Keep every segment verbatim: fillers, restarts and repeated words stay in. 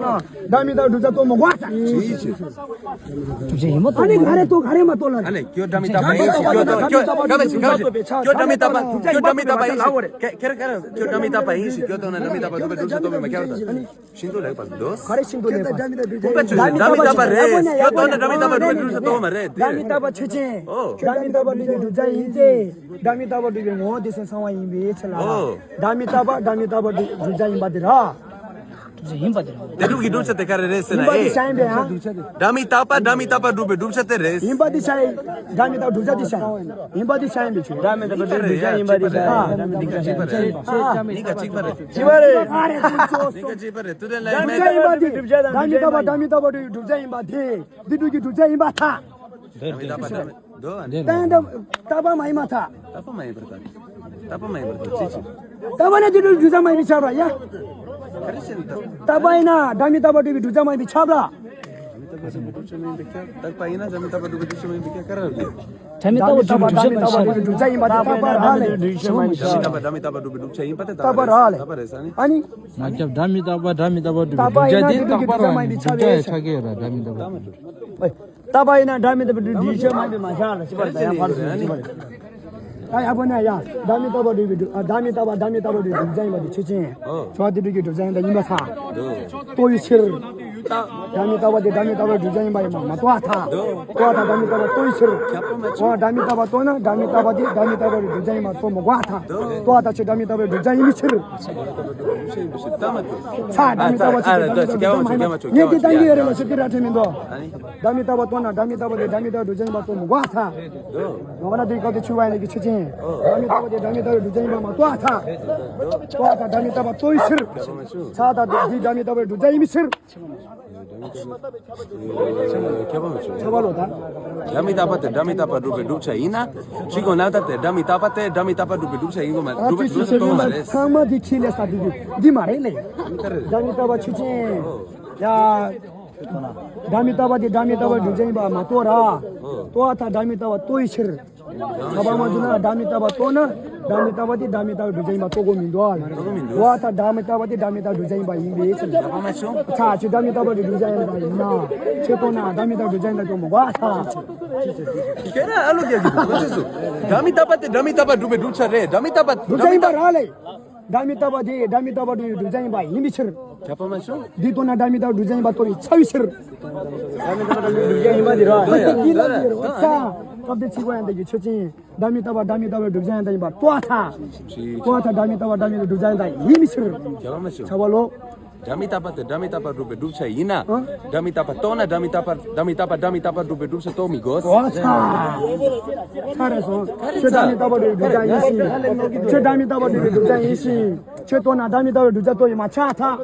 ད་མི་ད་བསྒྲུབ་བྱ་གཏོང་མི་དགོས་ས། ཡིན་མ་ཨ་ནི་ག་རེ་གཏོང་ག་རེ་མ་གཏོང་ལ། ཨ་ནི་ཁྱོད་ད་མི་ད་པ་ཡིན་ཞིག་ཁྱོད་ད་ཁྱོད་ད་མི་ཞིག་ཁྱོད་ད་མི་ད་པ་ཁྱོད་ད་མི་ད་པ་ཡིན་ཞིག་ཁྱོད་ད་ཁྱེད་ར་ཁྱེད་ར་ཁྱོད་ད་མི་ད་པ་ཡིན་ཞིག་ཁྱོད་ད་ན་ད་མི་ད་པ་སྒྲུབ་བྱ་གཏོང་མི་མ་ཁྱེད་ར་ད། ཤིན་ཏུ་ལེགས་པར་འདོད། ག་རེ་ཤིན་ཏུ་ལེགས་པར། ཁུངས་སྐད་ཆུ་ཞིག་ད་མི་ད་པ་རེད། ཁྱོད་ད་ན་ད་མི་ད་པ་སྒྲུབ་བྱ་གཏོང་མ་རེད་དེ། ད་མི་ད་པ་ཆོས་ཅན། ཨོ། ད་མི་ད་པ་སྒྲུབ་པའི་བསྒྲུབ་བྱ་ཡིན་ཏེ། ད་མི་ད་པ་སྒྲུབ་པའི་ངོ་བོ་དེ་སོང་ཚང་བ་ཡིན་པའི་ཕྱིར་ལ། ཨོ། ད་མི་ད་པ་ད་མི་ད་པ་སྒྲུབ་བྱ་ཡིན་པ་དེ་ར། ཡིན་པ་དེ་ར། དེ་དྲུག་གི་བསྒྲུབ་བྱ་དེ་ག་རེ་རེད་ཟེར་ན། ཡིན་པ་དེ་ཨེ། ཤ་ཡིན་པས་ཨ། ད་མི་ད་པ་ད་མི་ད་པ་སྒྲུབ་པའི་བསྒྲུབ་བྱ་དེ་རེད། ཡིན་པ་དེ་ཤ་ཡིན། ད་མི་ད་བསྒྲུབ་བྱ་དེ་ཤ་ཡིན། ཡིན་པ་དེ་ཤ་ཡིན་པའི་ཕྱིར། ད་མི་ད་པ་སྒྲུབ་བྱ་ཡིན་པ་དེ་ཤ་ཡིན། ཨ། གཉིས་ཀ་གཅིག་པ་རེད། གཉིས་ཀ་གཅིག་པ་རེད། གཅིག་པ་རེད། གཉིས་ཀ་གཅིག་པ་རེད། དུ་ལེན་ལ་ཡིན་མེད། ད་མི་ད་པ་ད་མི་ད་པ་སྒྲུབ་བྱ་ཡིན་པ་དེ། དེ་དྲུག་གི་བསྒྲུབ་བྱ་ཡིན་པ་ཐ། ད་མི་ད་པ་ད་མི་ད་པ་མ་ཡིན་མ་ཐ། ད་པ་མ་ཡིན་པར་ཐ། ད་པ་མ་ཡིན་པར་ཐ་ཅི་ཅི། ད་པ་ན་དེ་དྲུག་བསྒྲུབ་བྱ་མ་ཡིན་པའི་ཕྱིར་ར་ཡ། ག་རེ་ཟེར་ན་ད། ད་པ་ཡིན་ན་ད་མི་ད་པ་སྒྲུབ་པའི་བསྒྲུབ་བྱ་མ་ཡིན་པའི་ཕྱིར་ར། ད་པ་ཡིན་ན་ད་མི་ད་པ་སྒྲུབ་པའི་བསྒྲུབ་བྱ་མ་ཡིན་པའི་ཕྱིར་ག་རེ་རེད། ད་མི་ད་པ་ད་མི་ད་པ་སྒྲུབ་བྱ་ཡིན་པ་དེ་ད་པ་ར་ལས། ད་མི་ད་པ་ད་མི་ད་པ་སྒྲུབ་པའི་བསྒྲུབ་བྱ་ཡིན་པ་དེ་ད་པ་ར་ལས། ད་པ་རེད་ས་ནི། ཨ་ནི། མ་ཁྱབ་ད་མི་ད་པ་ད་མི་ད་པ་སྒྲུབ་པའི་བསྒྲུབ་བྱ་དེ་ད་པ་ར་ལས། བསྒྲུབ་བྱ་ཡི་ཆ་གས་ར་ད་མི་ད་པ། ད་པ་ཡིན་ན་ད་མི་ད་པ་སྒྲུབ་བྱ་མ་ཡིན་པའི་མ་ཤར་ལ་ཅི་པར་ད་ཡང་ཕར་སོང་ཅི་པར། ད་ཡག་པོ་ན་ཡ། ད་མི་ད་པ་སྒྲུབ་པའི་ཨ་ད་མི་ད་པ་ད་མི་ད་པ་སྒྲུབ་པའི་བསྒྲུབ་བྱ་ཡིན་པ་དེ་ཆོས་ཅན། ཨོ། ཆོས་དེ་དྲུག་གི་བསྒྲུབ་བྱ་ཡིན་ད་ཡིན་པ་ས། ལྟོ་ཡི་ཕྱིར། ད་མི་ད་པ་དེ་ད་མི་ད་པ་སྒྲུབ་བྱ་ཡིན་པ་ཡིན་མ་མ་ལྟོ་བ་ཐ། ལྟོ་བ་ཐ་ད་མི་ད་པ་ལྟོ་ཡི་ཕྱིར། ཨོ་ད་མི་ད་པ་ལྟོ་ན་ད་མི་ད་པ་དེ་ད་མི་ད་པ་སྒྲུབ་བྱ་ཡིན་མ་ལྟོ་མ་གོ་ཐ། ལྟོ་བ་ཐ་ཆོས་ད་མི་ད་པ་སྒྲུབ་བྱ་ཡིན་མི་ཕྱིར། ཚ་ད་མི་ད་པ་ཆོས་ད་མི་ད་པ་ངས་དེ་ད་མི་ཡོད་རེད་ལ་ཤི་དེ་ར་ཁྲེ་མི་འདུག་ད་མི་ད་པ་ལྟོ་ན་ད་མི་ད་པ་སྒྲུབ་བྱ་ཡིན་པ་ལྟོ་མ་གོ་ཐ། ང་ན་དེ་སྐབས་དེ་ཆུ་བ་ཡིན་གྱི་ཆུ་ཆེན། ད་མི་ད་པ་དེ་ད་མི་ད་པ་སྒྲུབ་བྱ་ཡིན་པ་མ་ལྟོ་ཐ། ལྟོ་བ་ཐ་ད་མི་ད་པ་ལྟོ་ཡི་ཕྱིར། ཚ་ད་དེ་ད་མི་ད་པ་སྒྲུབ་བྱ་ཡིན་མི་ཕྱིར། ཁྱབ་པ་མི་ཆོག་ཁྱབ་པ་ལོ་ད། ད་མི་ད་པ་དེ་ད་མི་ད་པ་སྒྲུབ་པའི་བསྒྲུབ་བྱ་ཡིན་ན། ཕྱི་གོང་ན་ད་དེ་ད་མི་ད་པ་དེ་ད་མི་ད་པ་སྒྲུབ་པའི་བསྒྲུབ་བྱ་ཡིན་གོ་མ་སྒྲུབ་པའི་བསྒྲུབ་བྱ་གཏོང་མ་རེད། ཚང་མ་དེ་ཁྱི་ལས་ས་དེ་འདི་མ་རེད་ལེ། ད་མི་ད་པ་ཆུ་ཆེན། ཡ། ད་མི་ད་པ་དེ་ད་མི་ད་པ་སྒྲུབ་བྱ་ཡིན་པ་མ་གཏོགས་ར། ལྟོ་བ་ཐ་ད་མི་ད་པ་ལྟོ་ཡི་ཕྱིར། ཁྱབ་པ་མ་བྱུང་ན་ད་མི་ད་པ་ལྟོ་ན། ད་མི་ད་པ་དེ་ད་མི་ད་པ་སྒྲུབ་བྱ་ཡིན་པ་ལྟོ་གོ་མི་འདུག་ཨ། ལྟོ་གོ་མི་འདུག་ལྟོ་བ་ཐ་ད་མི་ད་པ་དེ་ད་མི་ད་པ་སྒྲུབ་བྱ་ཡིན་པ་ཡིན་པའི་ཕྱིར། ཁྱབ་པ་མ་བྱུང་། ཚ་ཆུ་ད་མི་ད་པ་སྒྲུབ་བྱ་ཡིན་པ་ཡིན་ན། ཆེ་ལྟོ་ན་ད་མི་ད་པ་སྒྲུབ་བྱ་ཡིན་པ་ལྟོ་མ་གོ་ཨ་ཐ། ཁྱེད་རང་ཨ་ལོ་རྒྱག་གི་འདུག་གོ་ཚོད་སུ། ད་མི་ད་པ་དེ་ད་མི་ད་པ་སྒྲུབ་པའི་བསྒྲུབ་བྱ་རེད། ད་མི་ད་པ་སྒྲུབ་བྱ་ཡིན་པ་ར་ལེ། ད་མི་ད་པ་དེ་ད་མི་ད་པ་སྒྲུབ་བྱ་ཡིན་པ་ཡིན་པའི་ཕྱིར། ཁྱབ་པ་མ་བྱུང་། འདི་ལྟོ་ན་ད་མི་ད་པ་སྒྲུབ་བྱ་ཡིན་པ་ལྟོ་ཡི་ཚ་བའི་ཕྱིར། ད་མི་ད་པ་སྒྲུབ་བྱ་ཡིན་པ་དེ་ར། ད་དེ་གི་ལ་དེ་ར་ཚ། སྐབས་དེ་ཚིག་པ་ཡང་དེ་གི་ཆོས་ཅན། ད་མི་ད་པ་ད་མི་ད་པ་སྒྲུབ་བྱ་ཡིན་ད་ཡིན་པ་ལྟོ་ཐ། ལྟོ་ཐ་ད་མི་ད་པ་ད་མི་ད་པ་སྒྲུབ་བྱ་ཡིན་ད་ཡིན་མི་ཕྱིར། ཁྱབ་པ་མ་བྱུང་། ཁྱབ་པ་ལོ། ད་མི་ད་པ་དེ་ད་མི་ད་པ་སྒྲུབ་པའི་བསྒྲུབ་བྱ་ཡིན་ན། ཨ། ད་མི་ད་པ་ལྟོ་ན་ད་མི་ད་པ་ད་མི་ད་པ་ད་མི་ད་པ་སྒྲུབ་པའི་བསྒྲུབ་བྱ་ལྟོ་མི་དགོས། ཨོ་ཚ། ཚ་རེད་སོང་། ཁྱོད་ད་མི་ད་པ་སྒྲུབ་པའི་བསྒྲུབ་བྱ་ཡིན་ཞིང་། ཁྱོད་ད་མི་ད་པ་སྒྲུབ་པའི་བསྒྲུབ་བྱ་ཡིན་ཞིང་། ཁྱོད་ལྟོ་ན་ད་མི་ད་པ་སྒྲུབ་བྱ་ལྟོ་ཡིན་མ་ཆ་ཐ།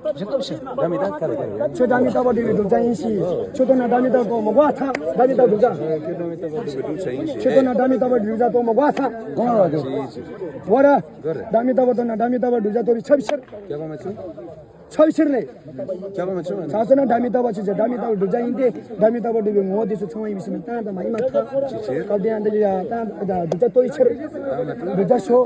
ད་མི་ད་ཁ་རེད་ཁ་རེད། ཁྱོད་ད་མི་ད་པ་སྒྲུབ་པའི་བསྒྲུབ་བྱ་ཡིན་ཞིང་། ཁྱོད་ལྟོ་ན་ད་མི་ད་པ་ལྟོ་མ་གོ་ཐ། ད་མི་ད་བསྒྲུབ་བྱ། ཁྱོད་ད་མི་ད་པ་སྒྲུབ་པའི་བསྒྲུབ་བྱ་ཡིན་ཞིང་། ཁྱོད་ལྟོ་ན་ད་མི་ད་པ་སྒྲུབ་བྱ་ལྟོ་མ་གོ་ཐ། འོ་ར། ད་མི་ད་པ་ལྟོ་ན་ད་མི་ད་པ་སྒྲུབ་བྱ་ལྟོ་ཡིན་ཆ་བའི་ཕྱིར། ཁྱབ་པ་མ་བྱུང་། ཚ་བའི་ཕྱིར་ལས། ཁྱབ་པ་མ་བྱུང་། ཚ་ཟེར་ན་ད་མི་ད་པ་ཆོས་ཅན། ད་མི་ད་པ་བསྒྲུབ་བྱ་ཡིན་ཏེ། ད་མི་ད་པ་སྒྲུབ་པའི་ངོ་བོ་དེ་ཚོ་ཚང་བ་ཡིན་པའི་ཕྱིར་ན་ད་ད་མ་ཡིན་མ་ཐ། ཆོས་ཅན། སྐབས་དེ་ཡང་འདི་ཡ་ད་ད་བསྒྲུབ་བྱ་ལྟོ་ཡི་ཕྱིར། བསྒྲུབ་བྱ་ཤོ།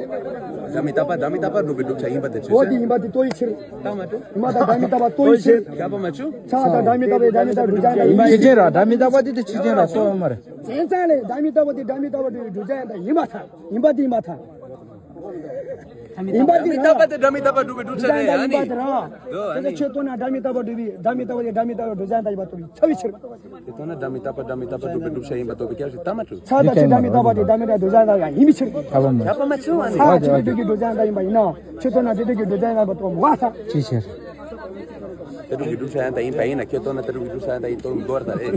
ད་མི་ད་པ་ད་མི་ད་པ་སྒྲུབ་པའི་བསྒྲུབ་བྱ་ཡིན་པ་དེ་ཆོས་ཅན། འོ་དེ་ཡིན་པ་དེ་ལྟོ་ཡི་ཕྱིར། ད་མ་ཐུབ། ཡིན་པ་ད་ད་མི་ད་པ་ལྟོ་ཡི་ཕྱིར། ཁྱབ་པ་མ་བྱུང་། ཚ་ད་ད་མི་ད་པ་ད་མི་ད་པ་སྒྲུབ་བྱ་ཡིན་པ་ཡིན། ཆོས་ཅན་ར་ད་མི་ད་པ་དེ་དེ་ཆོས་ཅན་ར་ལྟོ་མ་རེད། བྱས་ཙང་ལས་ད་མི་ད་པ་དེ་ད་མི་ད་པ་སྒྲུབ་པའི་བསྒྲུབ་བྱ་ཡིན་ད་ཡིན་པ་ཐ། ཡིན་པ་དེ་ཡིན་པ་ཐ། ཡིན་པ་དེ་ད་མི་ད་པ་དེ་ད་མི་ད་པ་སྒྲུབ་པའི་བསྒྲུབ་བྱ་རེད། ཨ་ནི། ཡིན་པ་དེ་ར། ཨ་ནི། ཁྱོད་ལྟོ་ན་ད་མི་ད་པ་སྒྲུབ་པའི་ད་མི་ད་པ་དེ་ད་མི་ད་པ་བསྒྲུབ་བྱ་ཡིན་ད་ཡིན་པ་ལྟོ་ཡི་ཚ་བའི་ཕྱིར། ཁྱོད་ལྟོ་ན་ད་མི་ད་པ་ད་མི་ད་པ་སྒྲུབ་པའི་བསྒྲུབ་བྱ་ཡིན་པ་ལྟོ་པའི་སྐྱབས་ཤིག་ད་མ་གྲུབ། ཚ་ད་ཆོས་ད་མི་ད་པ་དེ་ད་མི་ད་བསྒྲུབ་བྱ་ཡིན་ད་ཡིན་མི་ཕྱིར། ཁྱབ་པ་མ་ཁྱབ་པ་མ་བྱུང་། ཨ་ནི། ཚ་ཆོས་དེ་གི་བསྒྲུབ་བྱ་ཡིན་ད་ཡིན་པ་ཡིན་ན། ཁྱོད་ལྟོ་ན་དེ་དེ་གི་བསྒྲུབ་བྱ་ཡིན་ད་ཡིན་པ་ལྟོ་མ་ཐ། ཅི་ཕྱིར། དེ་དྲུག་གི་བསྒྲུབ་བྱ་ཡང་ད་ཡིན་པ་ཡིན་ན། ཁྱོད་ལྟོ་ན་དེ་དྲུག་གི་བསྒྲུབ་བྱ་ཡང་ད་ཡིན་ལྟོ་མི་དགོས་ར་ད་རེད།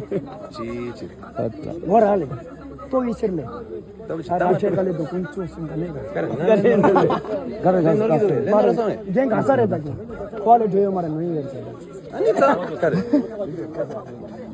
ཅི་ཅི། ངོ་ར་ལས། ལྟོ་ཡི་ཕྱིར་ལས། ལྟོ་ཡི་ཕྱིར། ད་མ་ཆོས་ག་ལས་འདུག་ཀུན་སྤྱོད་གསུམ་ག་ལས་ག་རེ་ག་རེ་ག་རེ་ག་རེ་ག་རེ་རྒན་ག་ས་རེད་ད་གི། ཁོ་ལས་འགྲོ་ཡོད་མ་རེད་ནོ་ཡིན་རེད། ཨ་ནི་ད་ག་རེ།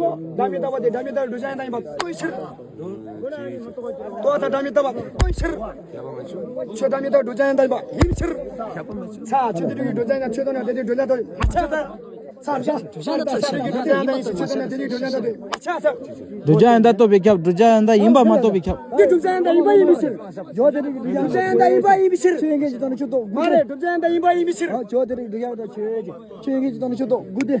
གོ། སྒྲ་མི་རྟག་པ་དེ་སྒྲ་མི་རྟག་བསྒྲུབ་བྱ་ཡང་དག་ཡིན་པ་དངོས་ཕྱིར། ལྟོ་ལྡིར་སྒྲ་མི་རྟག་པ་དངོས་ཕྱིར། ཆོས་སྒྲ་མི་རྟག་བསྒྲུབ་བྱ་ཡང་དག་ཡིན་པ་ཡིན་ཕྱིར། ཚ། ཆོས་ཅན་དུ་ཡོད་བསྒྲུབ་བྱ་ཡང་དག་ཡིན་ཕྱིར། ཚ། ཚ། ཚ། ཚ། ཚ། ཚ། ཚ། ཚ། ཚ། ཚ། ཚ། ཚ། ཚ། ཚ། བསྒྲུབ་བྱ་ཡང་དག་ཡིན་ཕྱིར། ཆོས་ཅན་དུ་ཡོད་བསྒྲུབ་བྱ་ཡང་དག་ཡིན་པ་མ་གཏོགས་པའི་ཁྱབ། བསྒྲུབ་བྱ་ཡང་དག་ཡིན་པ་མ་གཏོགས་པའི་ཁྱབ། འདི་བསྒྲུབ་བྱ་ཡང་དག་ཡིན་པ་ཡིན་པའི་ཕྱིར། ཇོ་དེ་རིགས་བསྒྲུབ་བྱ་ཡང་དག་ཡིན་པ་ཡིན་པའི་ཕྱིར། ཆོས་ཡིན་མཁན་གྱི་དོན་ནི་ཆོས་ཐོག་དགུ་སྟེ། མ་རེད། བསྒྲུབ་བྱ་ཡང་དག་ཡིན་པ་ཡིན་པའི་ཕྱིར། ཇོ་དེ་རིགས་བསྒྲུབ་བྱ་ཡང་དག་ཆོས་ཅན། ཆོས་ཡིན་མཁན་གྱི་དོན་ནི་ཆོས་ཐོག་དགུ་སྟེ།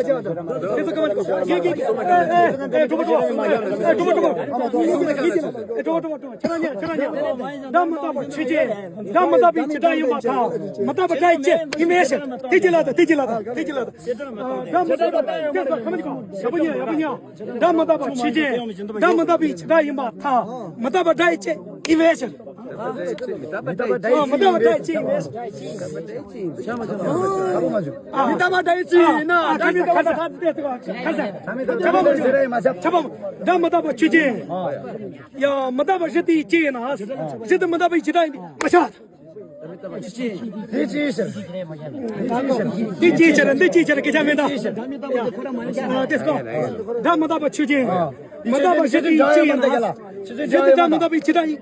དེ་ཚོ་གང་མ་ཡིན་གོ། ཡེ་གེ་གེ། ཨེ་ཨེ་ཨེ། གྲོགས་པོ་གྲོགས་པོ། ཨེ་གྲོགས་པོ་གྲོགས་པོ། ཨེ་གྲོགས་པོ་གྲོགས་པོ། ཁྱེད་རང་ཉན། ཁྱེད་རང་ཉན། སྒྲ་མི་རྟག་པ་ཆོས་ཅན། སྒྲ་མི་རྟག་པའི་བྱེ་བྲག་ཡིན་པར་ཐལ། མི་རྟག་པ་སྒྲ་ཡི་སྐྱེ་ཡིན་པའི་ཕྱིར། དེ་ཅི་ལ་དང་། དེ་ཅི་ལ་དང་། དེ་ཅི་ལ་དང་། སྒྲ་མི་རྟག་པ། དེ་ཚོ་གང་མ་ཡིན་གོ། ཡག་པོ་ཉན། ཡག་པོ་ཉན། སྒྲ་མི་རྟག་པ་ཆོས་ཅན། སྒྲ་མི་རྟག་པའི་བྱེ་བྲག་ཡིན་པར་ཐལ། མི་རྟག་པ་སྒྲ་ཡི་སྐྱེ་ཡིན་པའི་ཕྱིར། ཨ། མི་རྟག་པ་སྒྲ་ཡི་སྐྱེ་ཡིན་པའི་ཕྱིར། མི་རྟག་པ་སྒྲ་ཡི་སྐྱེ་ཡིན་ན། ཨ། ཁ་ས་ཁ་ས་ཁ་ས། ཁ་ས། ཁྱབ་པ་མ་བྱུང་། ཁྱབ་པ་མ། སྒྲ་མི་རྟག་པ་ཆོས་ཅན། ཡ། མི་རྟག་པ་གཞི་དེའི་སྐྱེ་ཡིན་ན། གཞི་དེ་མི་རྟག་པའི་བྱེ་བྲག་ཡིན་པས་མ་ཁྱབ། དེ་ཅིའི་ཕྱིར། དེ་ཅིའི་ཕྱིར། འདི་ཅིའི་ཕྱིར་སྐད་ཆ་མེད་ད། ཡ། ཨ། དེ་སྐོར། སྒྲ་མི་རྟག་པ་ཆོས་ཅན། མི་རྟག་པ་གཞི་དེའི་སྐྱེ་ཡིན་ན། གཞི་དེ་སྒྲ་མི་རྟག་པའི་བྱེ་བྲག་ཡིན།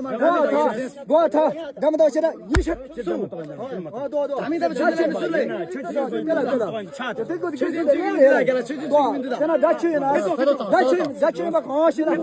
ཐ། གོ་ཐ། དགའ་མི་དགའ་བྱེད་ན་ཉི་ཤུ་སུ། ཨ་དོ་དོ། ད་མི་ད་ཆ་ཆ་སུ་ལེ། དེ་ལ་དེ་ལ། ཆ་ཆ་སུ་མི་འདུག་ད་རྒྱ་ལ་ཆ་ཆ་སུ་མི་འདུག་ད། དེ་ན་དགའ་ཆེ་ཡིན་ན། དགའ་ཆེ་དགའ་ཆེ་ཡིན་པ་གང་ཤེས་ན།